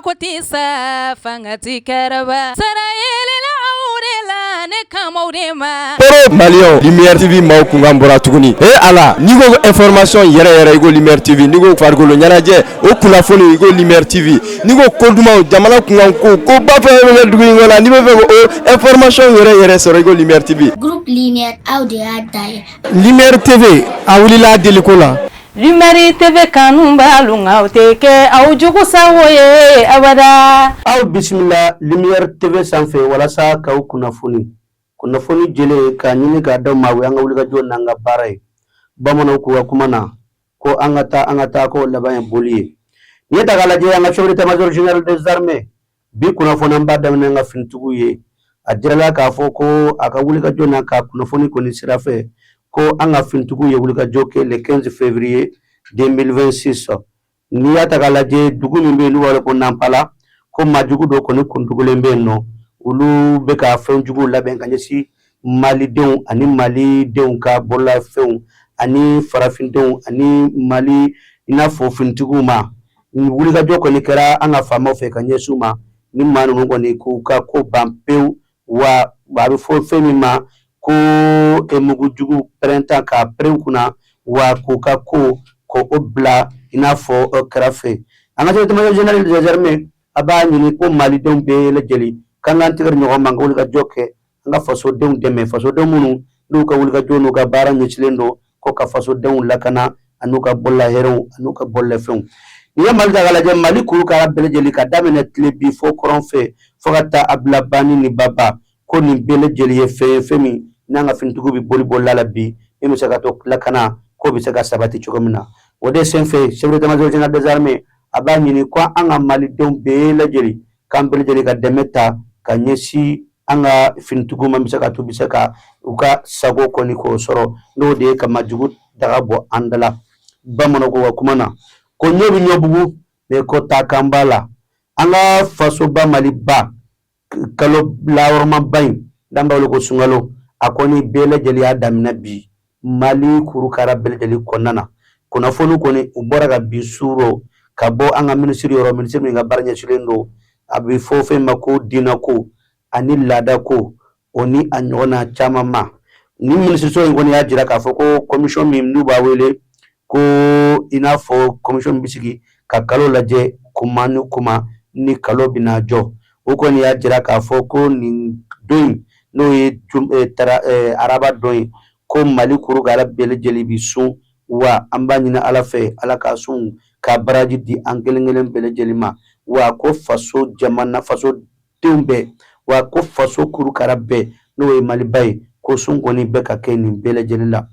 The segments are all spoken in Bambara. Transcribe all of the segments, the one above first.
Mako tɛ sa, fanga tɛ kɛrɛba, sara yeelela aw de la, ne kan b'aw de ma. Toro Maliyɛnw, Lumière TV maaw kunkan bɔra tuguni. E Ala, n'i ko information yɛrɛ yɛrɛ, i ko Lumière TV. N'i ko farikolo ɲɛnajɛ, o kunnafoni, i ko Lumière TV. N'i ko ko dumanw, jamana kunkan ko, koba fɛn fɛn bɛ kɛ dugu in kɔnɔ, n'i bɛ fɛ k'o information yɛrɛ yɛrɛ sɔrɔ, i ko Lumière TV. Groupe Lumière, aw de y'a ta ye. Lumière TV, a wulila deliko la. Lumière TV kanu b'alu nka o tɛ kɛ aw jugu sago ye abada. Aw bisimila Lumière TV sanfɛ walasa k'aw kunnafoni, kunnafoni jɛlen k'a ɲini k'a d'aw ma. O y'an ka wulikajɔ n'an ka baara ye. Bamananw k'u ka kuma na ko an ka taa, an ka taa, k'o laban ye boli ye. N'i ye ta k'a lajɛ, an ka chef d'état-major général des armées, bi kunnafoni, an b'a daminɛ an ka finitigiw ye. A jirala k'a fɔ ko a ka wulikajɔ n'a ka kunnafoni kɔni sira fɛ, ko an ka finitigiw ye wulikajɔ kɛ le 15 février 2026. N'i y'a ta k'a lajɛ, dugu min bɛ yen n'u b'a wele ko Nanpala, ko maajugu dɔ kɔni kuntugulen bɛ yen nɔ, olu bɛ ka fɛn juguw labɛn ka ɲɛsin malidenw ani malidenw ka bololafɛnw ani farafindenw ani Mali, i n'a fɔ finitigiw ma. Wulikajɔ kɔni kɛra an ka faamaw fɛ ka ɲɛsin u ma. Ni maa ninnu kɔni k'u ka ko ban pewu, wa a bɛ fɔ fɛn min ma ko mugujugu pɛrɛnta k'a pɛrɛn kunna, wa k'u ka ko k'o bila i n'a fɔ kɛrɛfɛ. An ka chef d'état-major général des armées, a b'a ɲini ko malidenw bɛɛ lajɛlen k'an k'an tigɛ di ɲɔgɔn ma, an ka wulikajɔ kɛ, an ka fasodenw dɛmɛ, fasodenw minnu n'u ka wulikajɔ n'u ka baara ɲɛsilen don ko ka fasodenw lakana an'u ka bololahɛrɛw an'u ka bololafɛnw. N'i ye Mali ta k'a lajɛ, Mali kurukara bɛɛ lajɛlen, ka daminɛ tilebin fo kɔrɔn fɛ, fo ka taa a bila banni ni baba, ko nin bɛɛ lajɛlen ye fɛn ye, fɛn min n'an ka finitigiw bɛ boli bolila la bi, min bɛ se ka to lakana ko bɛ se ka sabati cogo min na. O de senfɛ, chef d'état-major général des armées, a b'a ɲini ko an ka malidenw bɛɛ lajɛlen k'an bɛɛ lajɛlen ka dɛmɛ ta ka ɲɛsin an ka finitigiw ma, bɛ se ka to bɛ se ka u ka sago kɔni k'o sɔrɔ, n'o de ye ka majugu daga bɔ an da la. Bamananw ko ka kuma na ko ɲɔ bɛ ɲɔbugu mɛ ko taa kan b'a la. An ka fasoba Maliba, kalo lahɔrɔmaba in n'an b'a wele ko sunkalo, a kɔni bɛɛ lajɛlen y'a daminɛ bi Mali kurukara bɛɛ lajɛlen kɔnɔna na. Kunnafoni kɔni u bɔra ka bin suuro ka bɔ an ka minisiri yɔrɔ, minisiri min ka baara ɲɛsinnen don, a bɛ fɔ fɛn ma ko diinɛko ani laadako, o ni a ɲɔgɔnna caman ma. Ni minisiriso in kɔni y'a jira k'a fɔ ko commission min n'u b'a wele ko i n'a fɔ commission min bɛ sigi ka kalo lajɛ kuma ni kuma ni kalo bɛna jɔ, o kɔni y'a jira k'a fɔ ko nin don in, n'o ye araba don ye, ko Mali kurukara bɛɛ lajɛlen bi sun. Wa an b'a ɲini Ala fɛ, Ala ka sun ka baraji di an kelen kelen bɛɛ lajɛlen ma. Wa ko faso jamana, fasodenw bɛɛ, wa ko faso kurukara bɛɛ, n'o ye Maliba ye, ko sun kɔni bɛ ka kɛ nin bɛɛ lajɛlen la.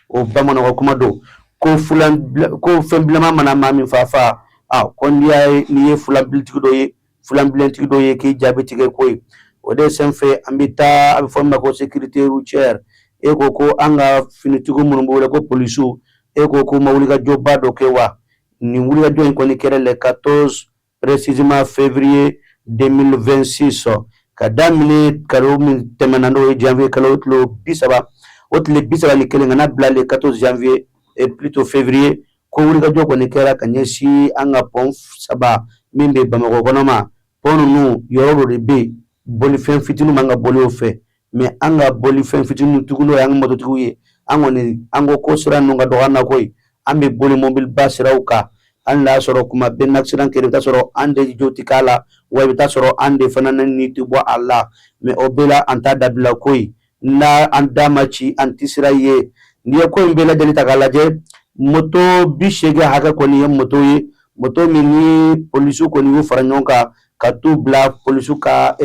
O bamananw ka kuma don ko fulan ko fɛn bilenman mana maa min fa fa a ko n'i y'a ye, n'i ye fulanbilitigi dɔ ye, fulanbilentigi dɔ ye, k'i jaabi tigɛ ko ye. O de senfɛ, an bɛ taa, a bɛ fɔ min ma ko sécurité routière. E ko ko an ka finitigiw minnu bɛ wele ko polisiw, e ko k'u ma wulikajɔba dɔ kɛ wa? Nin wulikajɔ in kɔni kɛra le 14 précisément février 2026, ka daminɛ kalo min tɛmɛna, n'o ye janvier kalo tile 30, o tile 31, ka na bila le 14 janvier et plutôt février, ko wulikajɔ kɔni kɛra ka ɲɛsin an ka pont saba min bɛ Bamakɔ kɔnɔ ma. Pont ninnu, yɔrɔ dɔ de bɛ yen, bolifɛn fitininw man ka boli o fɛ, mais an ka bolifɛn fitininw tigiw, n'o ye an ka mototigiw ye, an kɔni an ko ko sira ninnu ka dɔgɔ an na koyi, an bɛ boli mobiliba siraw kan. Hali n'a sɔrɔ kuma bɛɛ ni accident kɛra, i bɛ taa sɔrɔ an de jo tɛ k'a la, wa i bɛ taa sɔrɔ an de fana ni tɛ bɔ a la, mais o bɛɛ la, an t'a dabila koyi. N'a an da ma ci, an tɛ sira ye. N'i ye ko in bɛɛ lajɛlen ta k'a lajɛ, moto 80 hakɛ kɔni ye moto ye, moto min ni polisiw kɔni y'u fara ɲɔgɔn kan ka t'u bila polisiw ka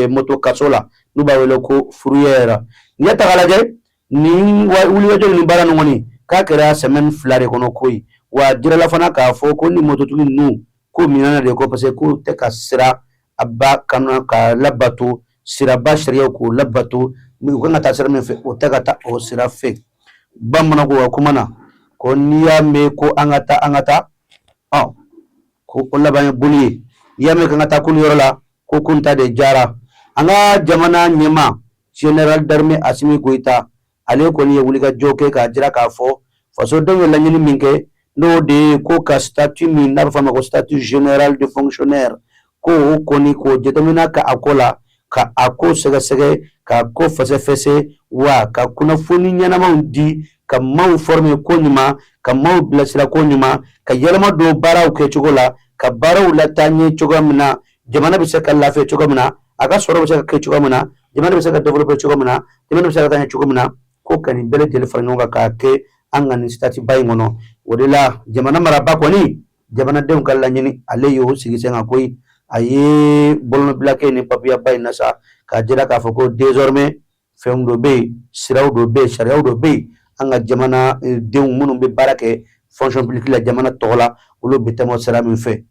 moto kaso la, n'u b'a wele ko fourrière. N'i ye ta k'a lajɛ, nin wulikajɔ ni baara nin kɔni k'a kɛra semaine 2 de kɔnɔ koyi. Wa jirala fana k'a fɔ ko ni mototigi ninnu ko minɛna de ko parce que k'u tɛ ka sira a ba kanu ka labato, siraba sariyaw k'o labato. U kan ka taa sira min fɛ, o tɛ ka taa o sira fɛ. Bamananw ko ka kuma na ko n'i y'a mɛn ko an ka taa, an ka taa, ɔ ko o laban ye boli ye. N'i y'a mɛn k'an ka taa kulu yɔrɔ la, ko kunta de jara. An ka jamana ɲɛmaa, général d'armée Asimi Goyita, ale kɔni ye wulikajɔ kɛ k'a jira k'a fɔ fasodenw ye laɲini min kɛ, N'o de ye ko ka statut min n'a bɛ fɔ a ma ko statut général de fonctionnaire, ko o kɔni k'o jateminɛ ka a ko la, ka a ko sɛgɛsɛgɛ, ka ko fɛsɛfɛsɛ, wa ka kunnafoni ɲɛnamaw di, ka maaw former ko ɲuman, ka maaw bilasira ko ɲuman, ka yɛlɛma don baaraw kɛcogo la, ka baaraw lataa ɲɛ cogoya min na jamana bɛ se ka lafiya cogo min na, a ka sɔrɔ bɛ se ka kɛ cogo min na, jamana bɛ se ka développer cogo min na, jamana bɛ se ka taa ɲɛ cogo min na, ko ka nin bɛɛ lajɛlen fara ɲɔgɔn kan k'a kɛ an ka nin statut ba in kɔnɔ. O de la jamana maraba kɔni, jamanadenw ka laɲini, ale y'o sigi sen kan koyi. A ye bolonɔbila kɛ nin papiyeba in na sa, k'a jira k'a fɔ ko désormais fɛn dɔ bɛ yen, siraw dɔ bɛ yen, sariyaw dɔ bɛ yen, an ka jamanadenw minnu bɛ baara kɛ fonction publique la jamana tɔgɔ la, olu bɛ tɛmɛ sira min fɛ.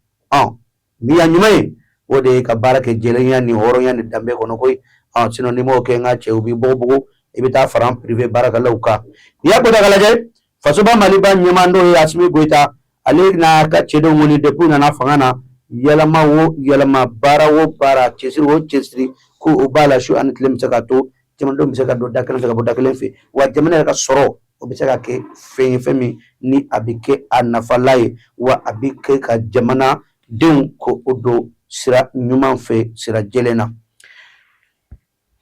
Min y'a ɲuman ye, o de ye ka baara kɛ jɛlenya ni hɔrɔnya ni danbe kɔnɔ koyi. Sinon n'i m'o kɛ, n ka cɛ, u b'i bɔgɔbugu, i bɛ taa fara privé baarakɛlaw kan. N'i y'a ko ta k'a lajɛ, fasoba Maliba ɲɛmaa n'o ye Asimi Goyita, ale n'a ka cɛdenw kɔni, depuis u nana fanga na, yɛlɛma o yɛlɛma, baara o baara, cɛsiri o cɛsiri, ko o b'a la su ani tile bɛ se ka to jamanadenw bɛ se ka don da kelen fɛ ka bɔ da kelen fɛ, wa jamana yɛrɛ ka sɔrɔ, o bɛ se ka kɛ fɛn ye, fɛn min ni a bɛ kɛ a nafala ye, wa a bɛ kɛ ka jamanadenw ko o don sira ɲuman fɛ, sira jɛlen na.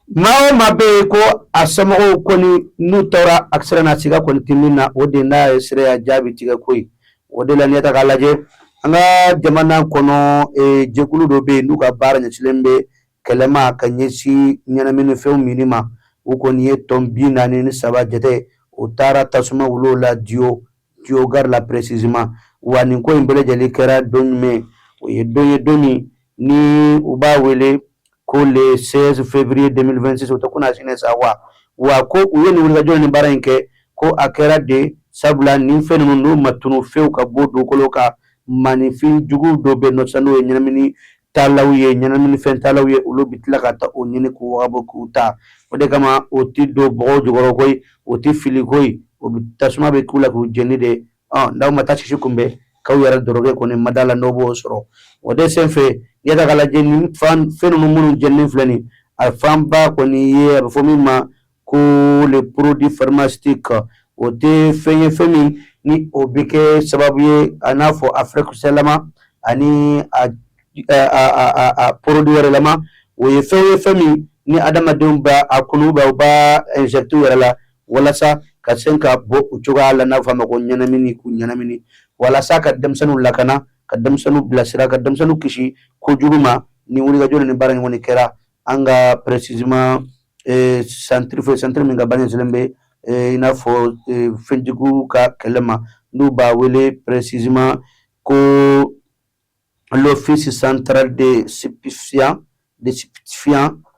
Maa o maa bɛ yen ko a somɔgɔw kɔni n'u tora accident na, siga kɔni tɛ min na, o de n'a ye sira jaabi tigɛ koyi. O de la n'i ye ta k'a lajɛ, an ka jamana kɔnɔ, jɛkulu dɔ bɛ yen n'u ka baara ɲɛsinnen bɛ kɛlɛ ma ka ɲɛsin ɲɛnaminifɛnw minni ma. U kɔni ye tɔn 43 jate, u taara tasuma wuli la Diyo, Diyo gare la précisément. Wa nin ko in bɛɛ lajɛlen kɛra don jumɛn? O ye don ye, don min ni u b'a wele ko le 16 février 2026, o tɛ kunasini sa wa. Wa ko u ye nin wulikajɔ ni baara in kɛ, ko a kɛra de sabula nin fɛn ninnu n'u ma tunu fewu ka bɔ dugukolo kan, maaninfin jugu dɔ bɛ nɔ sisan, n'o ye ɲɛnamini talaw ye, ɲɛnaminifɛn talaw ye, olu bɛ tila ka taa o ɲini k'u wagabɔ k'u ta. O de kama o tɛ don bɔgɔ jukɔrɔ koyi, o tɛ fili koyi, o bɛ tasuma bɛ k'u la k'u jeni de. N'aw ma taa sisi kunbɛn k'aw yɛrɛ dɔrɔgɛ kɔni ma da la n'aw b'o sɔrɔ. O de senfɛ, n'i y'a ta k'a lajɛ, nin fan fɛn ninnu minnu jeninen filɛ nin, a fanba kɔni ye a bɛ fɔ min ma ko le produit pharmaceutique. O tɛ fɛn ye, fɛn min ni o bɛ kɛ sababu ye a n'a fɔ a furakisɛlama ani a produit wɛrɛlama. O ye fɛn ye, fɛn min ni adamadenw b'a a kunu, u b'a injecter u yɛrɛ la walasa ka se ka bɔ u cogoya la, n'a fɔ a ma ko ɲɛnamini, k'u ɲɛnamini, walasa ka denmisɛnninw lakana, ka denmisɛnninw bilasira, ka denmisɛnninw kisi kojugu ma. Ni wulikajɔ ni baara in kɔni kɛra an ka précisément centre fɛ, centre min ka baara ɲɛsinnen bɛ i n'a fɔ fɛnjugu ka kɛlɛ ma, n'u b'a wele précisément ko l'Office central de stupéfiants,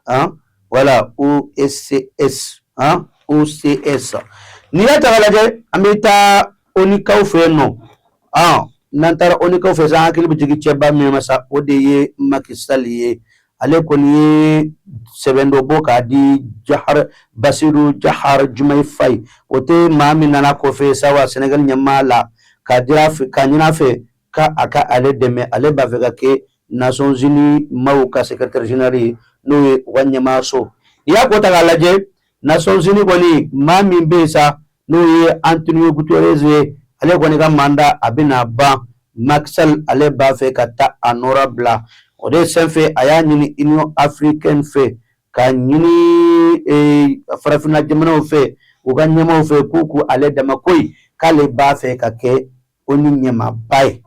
hein, voilà, OSCS, hein, OCS. N'i y'a ta k'a lajɛ, an bɛ taa ONU kaw fɛ yen nɔ. N'an taara ONU kaw fɛ sa, an hakili bɛ jigin cɛba min ma sa, o de ye Macky Sall ye. Ale kɔni ye sɛbɛn dɔ bɔ k'a di Jahar Basiru Jahar Jumaye Faye, o tɛ maa min nana kɔfɛ sa wa Sénégal ɲɛmaa la, k'a jira k'a ɲini a fɛ ka a ka ale dɛmɛ. Ale b'a fɛ ka kɛ Nations Unies maaw ka secrétaire général ye, n'o ye u ka ɲɛmaayaso. N'i y'a ko ta k'a lajɛ, Nations Unies kɔni, maa min bɛ yen sa, n'o ye Antonio Guterres ye, ale kɔni ka mandat a bɛna ban. Macky Sall ale b'a fɛ ka taa a nɔrɔ bila. O de senfɛ a y'a ɲini Union africaine fɛ, k'a ɲini farafinna jamanaw fɛ, u ka ɲɛmaaw fɛ, k'u k'u ale dɛmɛ koyi, k'ale b'a fɛ ka kɛ ONU ɲɛmaaba ye.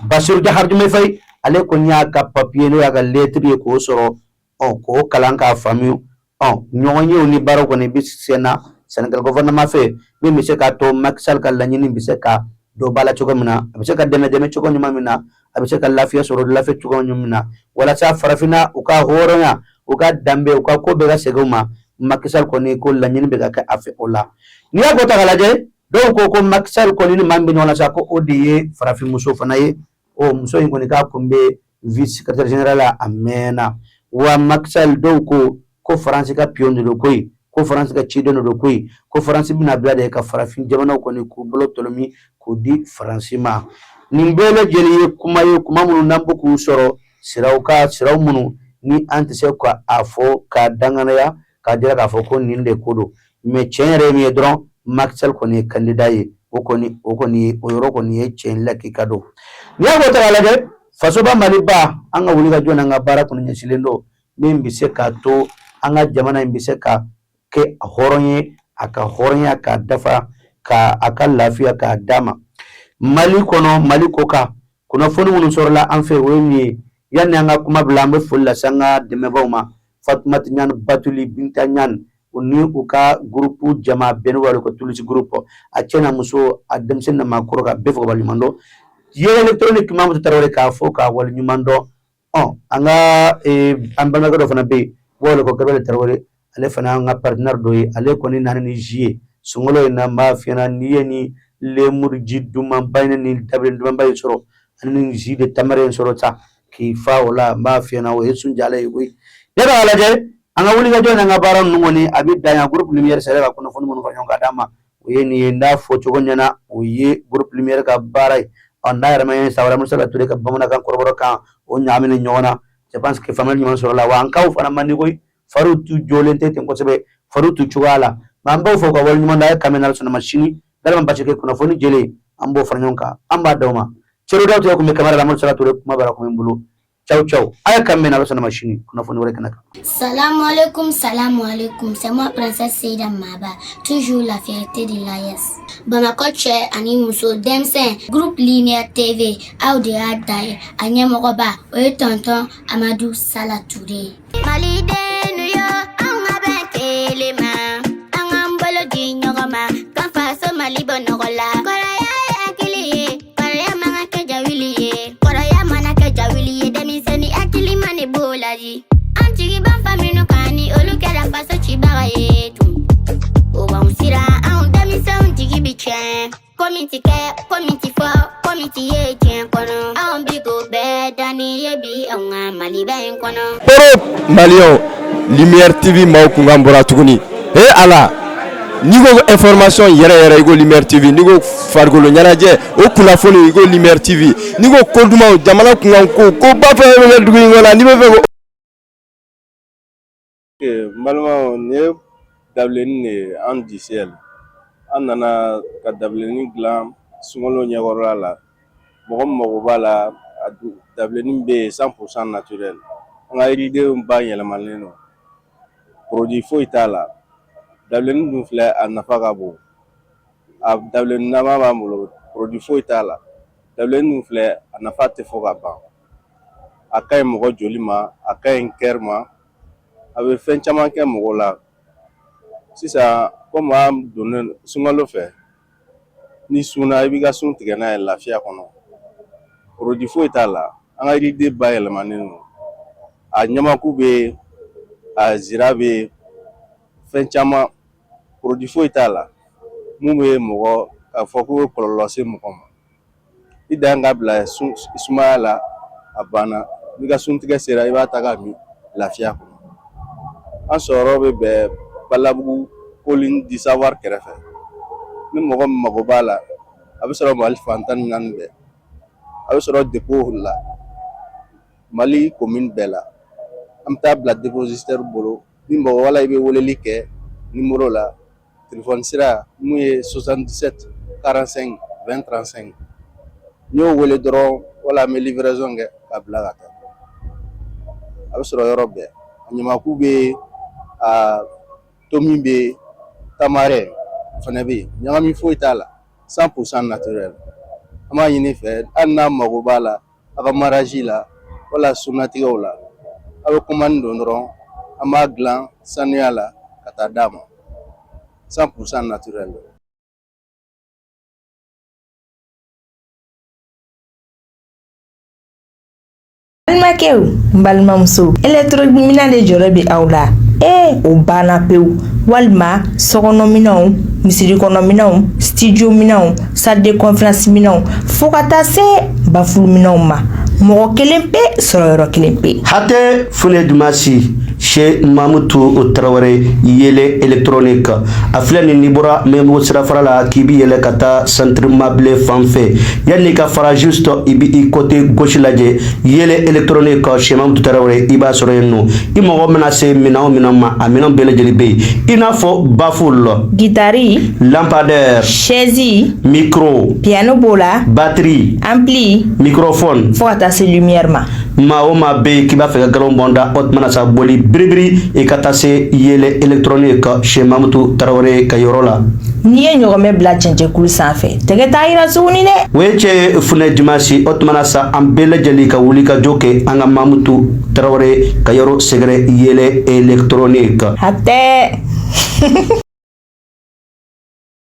Basiru Jahar Diomaye Faye, ale kɔni y'a ka papiye, n'o y'a ka lettre ye, k'o sɔrɔ, k'o kalan k'a faamu. Ɲɔgɔnyew ni baaraw kɔni bɛ sen na Sénégal gouvernement fɛ, min bɛ se k'a to Macky Sall ka laɲini bɛ se ka dɔ ba la cogo min na, a bɛ se ka dɛmɛ dɛmɛ cogo ɲuman min na, a bɛ se ka lafiya sɔrɔ lafiya cogo ɲuman min na, walasa farafinna u ka hɔrɔnya, u ka danbe, u ka ko bɛɛ ka segin u ma. Macky Sall kɔni ko laɲini bɛ ka kɛ a fɛ o la. N'i y'a ko ta k'a lajɛ, dɔw ko ko Macky Sall kɔni ni maa min bɛ ɲɔgɔn na sa, ko o de ye farafinmuso fana ye. O muso in kɔni k'a kun bɛ vice secrétaire général la a mɛnna. Wa Macky Sall, dɔw ko ko Faransi ka pion de don koyi, ko Faransi ka ciden de don koyi, ko Faransi bɛna bila de ka farafin jamanaw kɔni k'u bolo tɔlɔmi k'u di Faransi ma. Nin bɛɛ lajɛlen ye kuma ye, kuma minnu n'an bɛ k'u sɔrɔ siraw ka siraw minnu ni an tɛ se ka a fɔ k'a danganaya k'a jira k'a fɔ ko nin de ko don. Mais tiɲɛ yɛrɛ ye min ye dɔrɔn, Macky Sall kɔni ye candidat ye. O kɔni, o kɔni, o yɔrɔ kɔni ye tiɲɛ lakika don. N'i y'a ko ta k'a lajɛ, fasoba Maliba, an ka wuli ka jɔ n'an ka baara kɔni ɲɛsinnen don min bɛ se k'a to an ka jamana in bɛ se ka kɛ hɔrɔn ye, a ka hɔrɔnya k'a dafa, ka a ka lafiya k'a d'a ma Mali kɔnɔ, Mali kɔkan. Kunnafoni minnu sɔrɔla an fɛ, o ye nin ye. Yanni an ka kuma bila, an bɛ foli lase an ka dɛmɛbaaw ma: Fatumata Ɲani, Batuli Binta Ɲani, u ni u ka groupe jama bɛɛ n'u b'a ko Tulisi groupe, a cɛ n'a muso, a denmisɛnnin n'a maakɔrɔ, ka bɛɛ fo ka waleɲuman dɔn. Ye électronique Mamutu Tarawele, k'a fɔ k'a waleɲuman dɔn. Ɔ an ka an balimakɛ dɔ fana bɛ yen, u b'a wele ko Gabriel Tarawele, ale fana y'an ka partenaire dɔ ye. Ale kɔni nana ni jus ye sunkalo in na. N b'a f'i ɲɛna, n'i ye ni lemuru ji dumanba in ni dabilen dumanba in sɔrɔ, ani ni jus de tamarin in sɔrɔ sa k'i fa o la, n b'a f'i ɲɛna, o ye sunjala ye koyi. Ne b'a lajɛ, an ka wulikajɔ n'an ka baara ninnu kɔni, a bɛ dan yan. Groupe Lumière sera ka kunnafoni minnu fara ɲɔgɔn kan d'a ma, o ye nin ye. N t'a fɔ cogo ɲɛna, o ye groupe Lumière ka baara ye. Ɔ n'a yɛrɛ ma ye Sawara Musa Ture ka bamanankan kɔrɔbɔrɔ kan, o ɲagaminen ɲɔgɔn na, je pense que faamuyali ɲuman sɔrɔla wa. An kaw fana man di koyi, fariw t'u jɔlen tɛ ten kosɛbɛ, fariw t'u cogoya la. Nka an b'aw fɔ ka waleɲuman dɔn. A ye k'an bɛn n'Ala sɔnna ma sini, n'Ala ma basi kɛ, kunnafoni jɛlen, an b'o fara ɲɔgɔn kan, an b'a d'aw ma. Cɛro daw tigɛ kun bɛ kamara la, Amadu Sala Ture, kuma bara kun bɛ n bolo. Ciao ciao, a ye k'an bɛn n'Ala sɔnna ma sini, kunnafoni wɛrɛ kɛnɛ kan. Salam alaikum, salam alaikum. C'est moi, Princesse Seida Maba, toujours la fierté de l'AES. Bamakɔ cɛ ani muso, denmisɛn, Groupe Lumière TV, aw de y'a da ye. A ɲɛmɔgɔba, o ye tonton Amadou Sala Touré ye. Malidenw yo, an ka bɛn kelen ma, an k'an bolo di ɲɔgɔn ma, ka faso Mali bɔ nɔgɔ la. Kɔrɔya ye hakili ye, kɔrɔya man ka kɛ jawuli ye, kɔrɔya mana kɛ jawuli ye, denmisɛnnin hakili ma ne b'o la di. An jigi b'an fa minnu kan, ni olu kɛra faso cibaga ye tun, o b'anw siran, anw denmisɛnw jigi bi tiɲɛ. Ko min ti kɛ, ko min ti fɔ, ko min ti ye diɲɛ kɔnɔ, anw bi k'o bɛɛ danni ye bi anw ka Maliba in kɔnɔ. Poro Maliyɛnw, Lumière TV maaw kunkan bɔra tuguni. He Ala, n'i ko information yɛrɛ yɛrɛ, i ko Lumière TV. N'i ko farikolo ɲɛnajɛ, o kunnafoni, i ko Lumière TV. N'i ko ko dumanw, jamana kunkan ko, ko ba fɛn fɛn bɛ kɛ dugu in kɔnɔ, n'i bɛ fɛ ko N balimaw, nin ye dabilennin de ye. An du ciel, an nana ka dabilennin dilan sunkalo ɲɛkɔrɔla la. Mɔgɔ min mago b'a la, a dabilennin bɛ yen, 100% naturel. An ka yiridenw ba yɛlɛmalen don, produit foyi t'a la. Dabilennin dun filɛ, a nafa ka bon. A dabilennin nama b'an bolo, produit foyi t'a la. Dabilennin dun filɛ, a nafa tɛ fɔ ka ban. A ka ɲi mɔgɔ joli ma, a ka ɲi cœur ma, a bɛ fɛn caman kɛ mɔgɔ la. Sisan, komi an donnen sunkalo fɛ, ni sunna, i b'i ka sun tigɛ n'a ye lafiya kɔnɔ. Produit foyi t'a la. An ka yiriden bayɛlɛmanen don. A ɲamaku bɛ yen, a zira bɛ yen, fɛn caman, produit foyi t'a la mun bɛ mɔgɔ k'a fɔ ko kɔlɔlɔ lase mɔgɔ ma. I dan ka bila sumaya la, a banna. N'i ka suntigɛ sera, i b'a ta ka min lafiya kɔnɔ. An sɔrɔ bɛ bɛn Balabugu, Colline du Savoir kɛrɛfɛ. Ni mɔgɔ min mago b'a la, a bɛ sɔrɔ Mali fan 14 bɛɛ. A bɛ sɔrɔ dépôt la, Mali commune bɛɛ la. An bɛ taa bila dépositaire bolo. Ni mɔgɔ wala, i bɛ weleli kɛ numéro la, téléphone sira mun ye 77 45 20 35. N'i y'o wele dɔrɔn, wala an bɛ livraison kɛ ka bila ka taa. A bɛ sɔrɔ yɔrɔ bɛɛ. A ɲamaku bɛ yen, a tomi bɛ yen, tamarin fana bɛ yen. Ɲagami foyi t'a la, 100% naturel. An b'a ɲini fɛ, hali n'a mago b'a la, a ka mariage la wala sunnatigɛw la, a bɛ commande don dɔrɔn, an b'a dilan sanuya la ka taa d'a ma, 100% naturel. Balimakɛw, n balimamuso, électronique de jɔrɔ bɛ aw la. Ee, o banna pewu. Walima sokɔnɔminɛnw, misiri kɔnɔminɛnw, studio minɛnw, salle de conférence minɛnw, fo ka taa se baffle minɛnw ma, mɔgɔ kelen pe sɔrɔ yɔrɔ kelen pe. Hatɛ fune dumasi. Chez Mamutu Tarawele, Yele électronique, a filɛ nin, n'i bɔra Mɛnbugu sirafara la k'i bi yɛlɛ ka taa centre Mabile fan fɛ, yanni ka fara, juste i bi i côté gauche lajɛ, Yele électronique chez Mamutu Tarawele, i b'a sɔrɔ yen nɔ. I mago mana se minɛn o minɛn ma, a minɛn bɛɛ lajɛlen bɛ yen, i n'a fɔ baffle, Gitari, lampadaire, chaise, micro, piano b'o la, batterie, ampli, microphone, fo ka taa se lumière ma. Maa o maa bɛ yen k'i b'a fɛ ka galon bɔn da, o tuma na sa, boli biribiri i ka taa se Yele électronique chez Mamutu Tarawele ka yɔrɔ la. N'i ye ɲɔgɔmɛ bila cɛncɛnkulu sanfɛ, tɛgɛ t'a yira tuguni dɛ. O ye cɛ funɛ dimanche. O tuma na sa, an bɛɛ lajɛlen ka wuli ka jɔ kɛ an ka Mamutu Tarawele ka yɔrɔ sɛgɛrɛ, Yele électronique. A tɛ.